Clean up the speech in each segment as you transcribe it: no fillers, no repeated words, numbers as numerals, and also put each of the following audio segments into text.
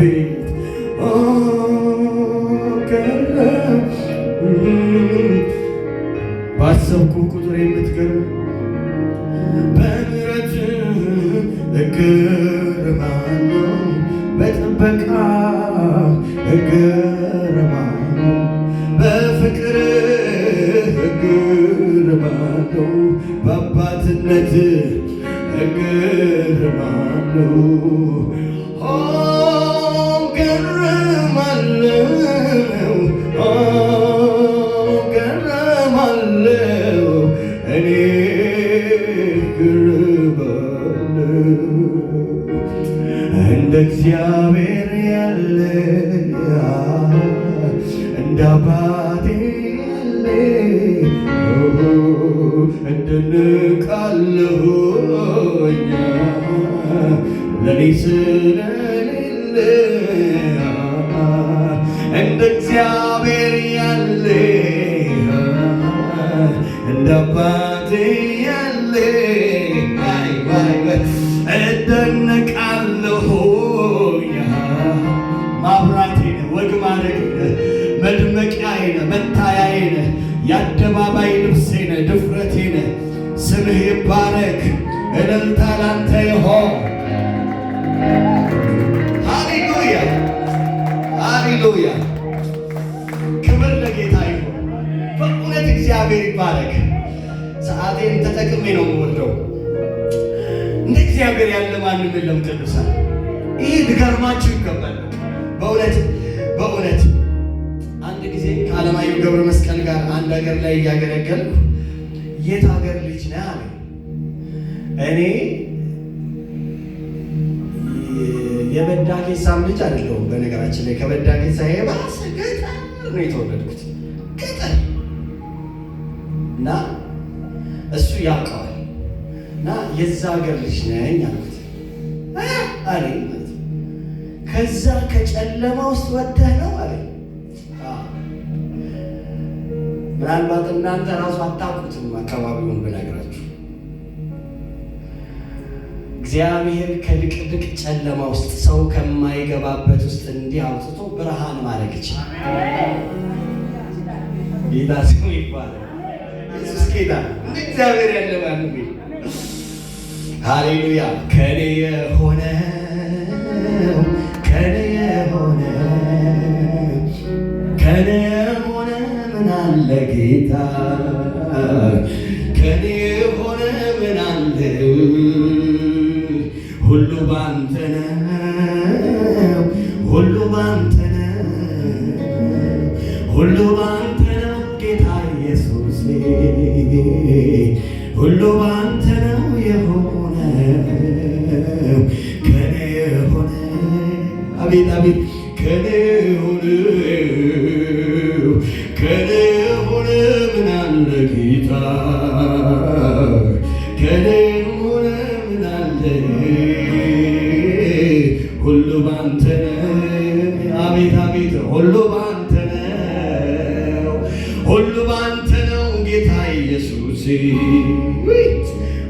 አቤት ኦ ገረም ባሰብኩ ቁጥር የምትገርም በምሕረት እገረማለሁ፣ በጥበቃ እገረማለሁ፣ በፍቅር እገረማለሁ፣ በአባትነት እገረማለሁ። ኦ እገረማለሁ፣ ኦ እገረማለሁ፣ እኔ እገረማለሁ። እንደ እግዚአብሔር ያለ፣ እንደ አባቴ ያለ እደነቃለሁኝ ለኔ ስለሌለ። እንደ እግዚአብሔር ያለ፣ እንደ አባቴ ያለ አይ ዋይ ዋይ እደነቃለሁኝ። ማብራቴ ነህ፣ ወግ ማዕረጌ ነህ፣ መድመቂያዬ ነህ፣ መታያዬ ነህ፣ የአደባባይ ልብሴ ነህ፣ ድፍረቴ ነህ። ስምህ ይባረክ፣ እልልታ ላንተ ይሆን። ሃሌሉያ፣ ሃሌሉያ። ክብር ለጌታ ይሁን። በእውነት እግዚአብሔር ይባረክ። ሰዓቴን ተጠቅሜ ነው የምወርደው። እንደ እግዚአብሔር ያለ ማንም የለም። ቅዱሳን፣ ይህ ሊገርማችሁ ይገባል። በእውነት በእውነት አንድ ጊዜ ከዓለማየሁ ገብረ መስቀል ጋር አንድ ሀገር ላይ እያገለገልኩ የት ሀገር ልጅ ነህ አለኝ። እኔ የበዳ ኬሳም ልጅ አይደለሁም። በነገራችን ላይ ከበዳ ኬሳ የባሰ ገጠር ነው የተወለድኩት፣ ገጠር። እና እሱ ያውቀዋል እና የዛ ሀገር ልጅ ነኝ አልኩት አለኝ ማለት ነው። ከዛ ከጨለማ ውስጥ ወጥተህ ነው አለኝ። አዎ። ምናልባት እናንተ ራሱ አታውቁትም አካባቢውን ብነግራችሁ። እግዚአብሔር ከድቅድቅ ጨለማ ውስጥ፣ ሰው ከማይገባበት ውስጥ እንዲህ አውጥቶ ብርሃን ማድረግ ይችላል። ጌታ ስሙ ይባላል። ኢየሱስ ጌታ። እንደ እግዚአብሔር ያለ ማንም የለም። ሃሌሉያ። ከኔ የሆነ፣ ከኔ የሆነ፣ ከኔ የሆነ ምን አለ ጌታ? ከኔ የሆነ ምን አለ? ሁሉ ባንተ ነው፣ ሁሉ ባንተ ነው፣ ሁሉ ባንተ ነው ጌታ ኢየሱስ፣ ሁሉ ባንተ ነው የሆነው። ከኔ የሆነ፣ አቤት አቤት፣ ከኔ የሆነ፣ ከኔ የሆነ ምን አለ ጌታ? ከኔ የሆነ ምን አለ? ሁሉ ባንተ ነው። አቤት አቤት፣ ሁሉ ባንተ ነው፣ ሁሉ ባንተ ነው ጌታ ኢየሱስ፣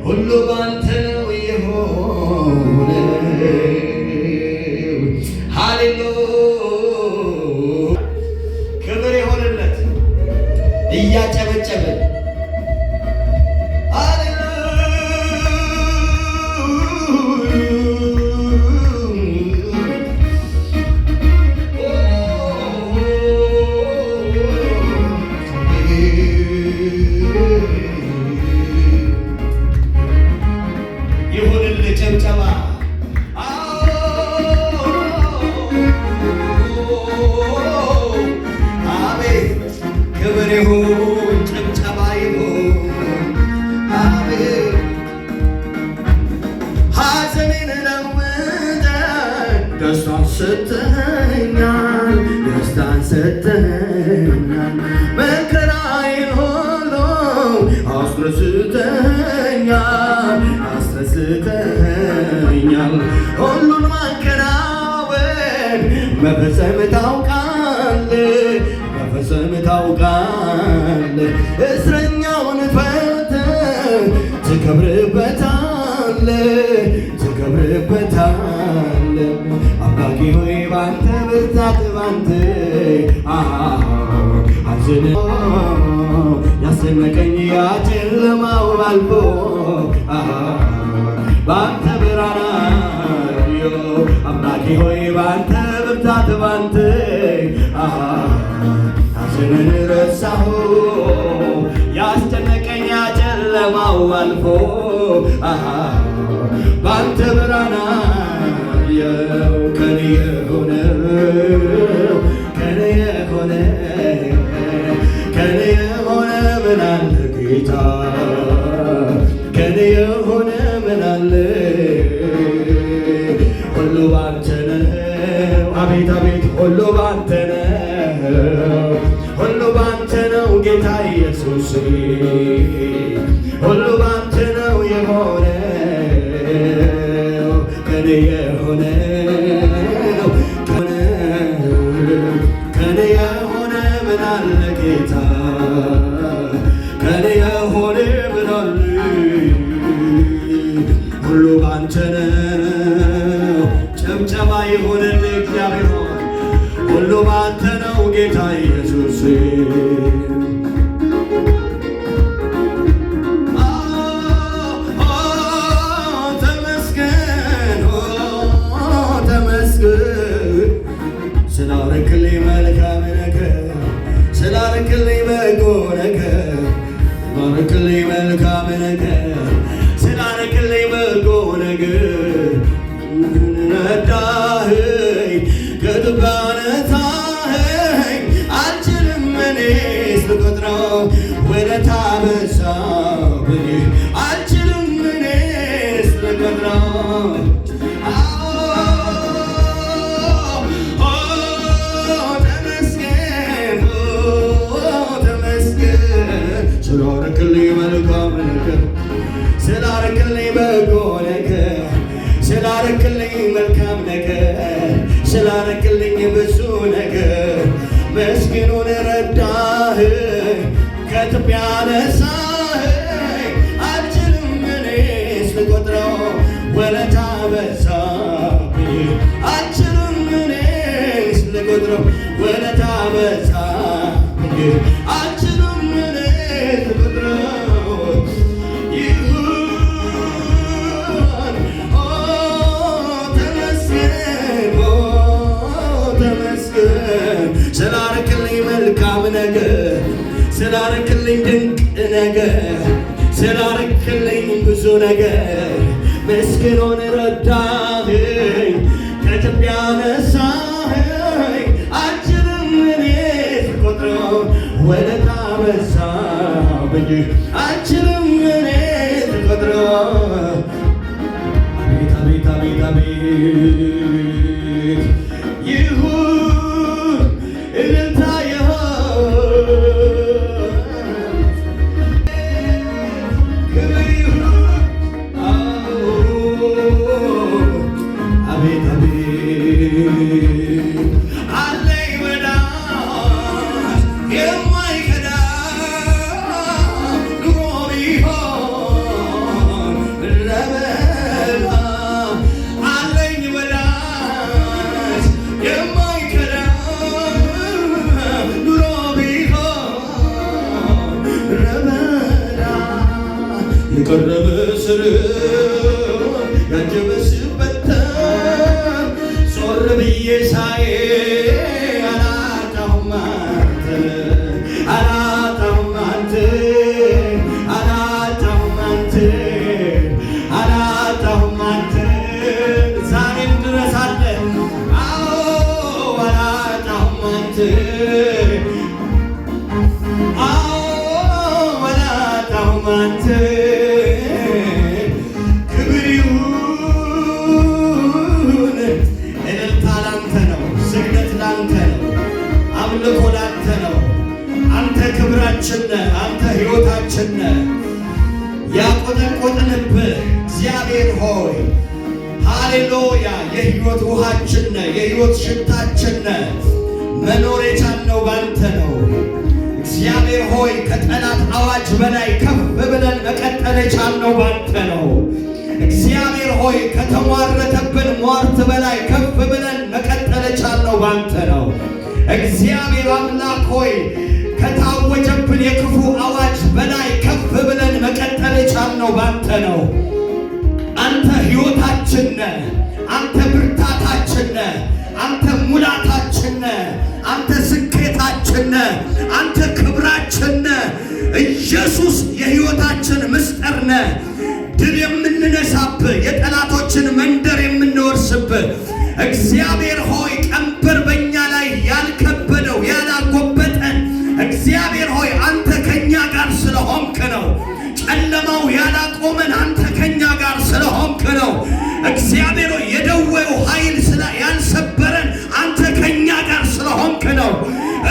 ሁሉ ባንተ ነው የሆነው። ሃሌሉያ፣ ክብር የሆነለት እያጨበጨብን። ሃሌሉያ። ይሁንልህ ጭብጨባ። አቤት ክብር ይሁን፣ ጭብጨባ ይሁን። አቤት ሐዘኔን ለውጠህ ደስታን ሰጥተኸኛል፣ ደስታን ሰጥተኸኛል። መከራዬን ሁሉ አስረስተኸኛል፣ አስረስተኸኛል። ሁሉን ማከናወን መፈጸም ታውቃለህ፣ መፈጸም ታውቃለህ። እስረኛውን ፈተህ ትከብርበታለህ፣ ትከብርበታለህ። አምላኬ ሆይ ባንተ ብርታት ባንተ ሐዘን ያስጨነቀኝ ያ ጨለማው አልፎ ባንተ ብርሃን አየሁ። አምላኬ ሆይ ባንተ ብርታት ባንተ ሐዘንን ረሳሁ። ያስጨነቀኝ ያ ጨለማው አልፎ ባንተ ብርሃን አየሁ። ከኔ የሆነው፣ ከኔ የሆነ፣ ከኔ የሆነ ምን አለ ጌታ? ከኔ የሆነ ምን አለ? ሁሉ ባንተ ነው። አቤት አቤት፣ ሁሉ ባንተ ነው። ሁሉ ባንተ ነው ጌታ ኢየሱስ፣ ሁሉ ባንተ ነው የሆነው። ከኔ የሆነው፣ ከኔ የሆነ ምን አለ ጌታ? ከኔ የሆነ ምን አለ? ሁሉ ባንተ ነው። ጭብጨባ ይሁንልህ እግዚአብሔር ሆይ፣ ሁሉ ባንተ ነው ጌታ ኢየሱስ። ተመስገን፣ ተመስገን፣ ስላረክልኝ መልካም ነገር፣ ስላረክልኝ በጎ ነገር፣ ስላረክልኝ መልካም ነገር፣ ስላረክልኝ በጎ ነገር። ረዳኸኝ፣ ከትቢያ አነሳኸኝ፣ አልችልም እኔስ ልቆጥረው፣ ውለታ በዛብኝ፣ አልችልም እኔስ ልቆጥረው። ተመስገን፣ ተመስገን፣ ስላረክልኝ መልካም ነገር፣ ስላረክልኝ በጎ ነገር፣ ስላረክልኝ መልካም ነገር፣ ስላረክልኝ ብዙ ነገር። ምስኪኑን ረዳኸኝ፣ ከትቢያ አነሳኸኝ፣ አልችልም እኔስ ልቆጥረው፣ ውለታ በዛብኝ፣ አልችልም እኔስ ልቆጥረው፣ ውለታ በዛብኝ፣ አልችልም እኔስ ልቆጥረው። ይሁን፣ ተመስገን፣ ተመስገን፣ ስላረክልኝ መልካም ነገር፣ ስላረክልኝ ድንቅ ነገር፣ ስላረክልኝ ብዙ ነገር። ምስኪኑን ረዳኸኝ፣ ከትቢያ አነሳኸኝ፣ አልችልም እኔ ስቆጥረው፣ ውለታ በዛብኝ፣ አልችልም እኔ ስቆጥረው። አቤት አቤት አቤት አቤት፣ ይሁን እልልታ ይሁን፣ ክብር ይሁን። አቤት አቤት፣ አለኝ ወዳጅ የማይከዳ፣ ኑሮ ቢሆን ምድረ በዳ፣ አለኝ ወዳጅ የማይከዳ፣ ኑሮ ቢሆን ምድረ በዳ፣ የቀረበ ስር ያጀበ ስበተን ዞር ብዬ ሳይ አላጣሁም አንተን፣ አላጣሁም አንተን፣ አላጣሁም አንተን፣ አላጣሁም አንተን። ዛሬም ድረስ አለ። አዎ፣ አላጣሁም አንተን። አዎ፣ አላጣሁም አንተን። ክብር ይሁን። እልልታ ላንተ ነው። ስግደት ላንተ ነው። አምልኮ ላንተ ነው። አንተ ክብራችን ነህ። አንተ ሕይወታችን ነህ። ያቆጠቆጥንብህ እግዚአብሔር ሆይ፣ ሃሌሉያ፣ የሕይወት ውሃችን ነህ። የሕይወት ሽታችን ነህ። መኖር የቻልነው ባንተ ነው። እግዚአብሔር ሆይ፣ ከጠላት አዋጅ በላይ ከፍ ብለን መቀጠል የቻልነው ባንተ ነው። እግዚአብሔር ሆይ፣ ከተሟረተብን ሟርት በላይ ከፍ ብለን መቀጠል እግዚአብሔር አምላክ ሆይ፣ ከታወጀብን የክፉ አዋጅ በላይ ከፍ ብለን መቀጠል የቻልነው ባንተ ነው። አንተ ሕይወታችን ነህ። አንተ ብርታታችን ነህ። አንተ ሙላታችን ነህ። አንተ ስኬታችን ነህ። አንተ ክብራችን ነህ። ኢየሱስ የሕይወታችን ምስጢር ነህ። ድል የምንነሳብህ፣ የጠላቶችን መንደር የምንወርስብህ፣ እግዚአብሔር ሆይ፣ ቀንበር በእኛ ላይ ያልከበደው፣ ያላጎበጠን፣ እግዚአብሔር ሆይ፣ አንተ ከኛ ጋር ስለሆንክ ነው። ጨለማው ያላቆመን አንተ ከኛ ጋር ስለሆንክ ነው። እግዚአብሔር ሆይ፣ የደዌው ኃይል ያልሰበረን አንተ ከኛ ጋር ስለሆንክ ነው።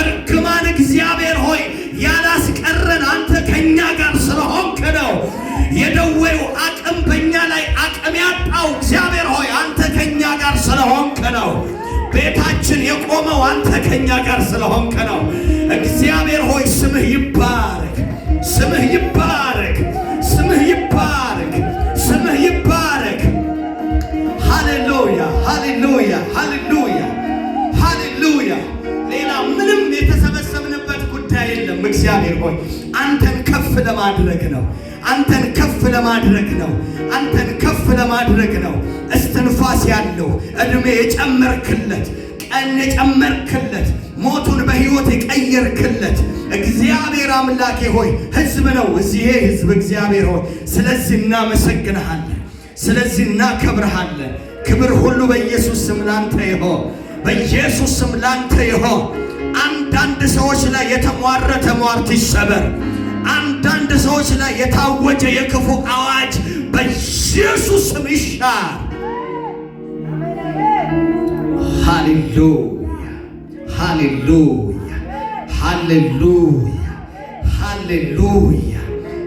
እርግማን፣ እግዚአብሔር ሆይ፣ ያላስቀረን አንተ ከኛ ጋር ስለሆንክ ነው። የደዌው አቅም በእኛ ላይ አቅም ያጣው፣ እግዚአብሔር ሆይ፣ አንተ ከኛ ጋር ስለሆንክ ነው። ቤታችን የቆመው አንተ ከኛ ጋር ስለሆንክ ነው። እግዚአብሔር ሆይ፣ ስምህ ይባረክ፣ ስምህ ይባረክ፣ ስምህ ይባረክ፣ ስምህ ይባረክ። ሃሌሉያ፣ ሃሌሉያ፣ ሃሌሉያ፣ ሃሌሉያ። ሌላ ምንም የተሰበሰብንበት ጉዳይ የለም። እግዚአብሔር ሆይ፣ አንተን ከፍ ለማድረግ ነው። አንተን ከፍ ለማድረግ ነው። አንተን ከፍ ለማድረግ ነው። እስትንፋስ ያለው፣ ዕድሜ የጨመርክለት፣ ቀን የጨመርክለት፣ ሞቱን በሕይወት የቀየርክለት እግዚአብሔር አምላኬ ሆይ፣ ሕዝብ ነው እዚህ ሕዝብ፣ እግዚአብሔር ሆይ፣ ስለዚህ እናመሰግንሃለን። ስለዚህ እናከብርሃለን። ክብር ሁሉ በኢየሱስ ስም ላንተ ይሆን። በኢየሱስ ስም ላንተ ይሆን። አንዳንድ ሰዎች ላይ የተሟረተ ሟርት ይሰበር። አንዳንድ ሰዎች ላይ የታወጀ የክፉ አዋጅ በኢየሱስ ስም ይሻር። ሃሌሉያ፣ ሃሌሉያ፣ ሃሌሉያ፣ ሃሌሉያ።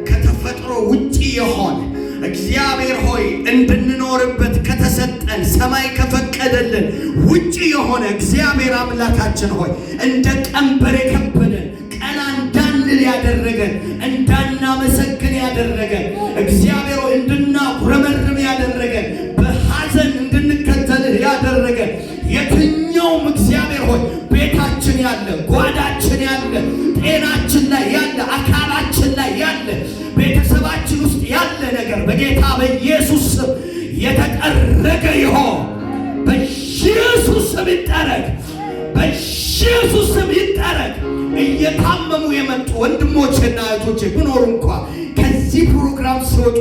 ከተፈጥሮ ውጪ የሆነ፣ እግዚአብሔር ሆይ፣ እንድንኖርበት ከተሰጠን፣ ሰማይ ከፈቀደልን ውጪ የሆነ፣ እግዚአብሔር አምላካችን ሆይ፣ እንደ ቀንበር የከበደን፣ ቀና እንዳንል ያደረገን፣ እንዳናመሰግን ያደረገን፣ እግዚአብሔር ሆይ፣ እንድናጉረመርም ያደረገን፣ በሐዘን እንድንከተልህ ያደረገን የትኛውም፣ እግዚአብሔር ሆይ፣ ቤታችን ያለ፣ ጓዳችን ያለ፣ ጤናችን ላይ ያለ፣ አካላችን ላይ ያለ፣ ቤተሰባችን ውስጥ ያለ ነገር በጌታ በኢየሱስ ስም የተጠረገ ይሆን። በኢየሱስ ስም ይጠረግ። በኢየሱስ ስም ይጠረግ። እየታመሙ የመጡ ወንድሞቼና እህቶቼ ቢኖሩ እንኳ ከዚህ ፕሮግራም ሲወጡ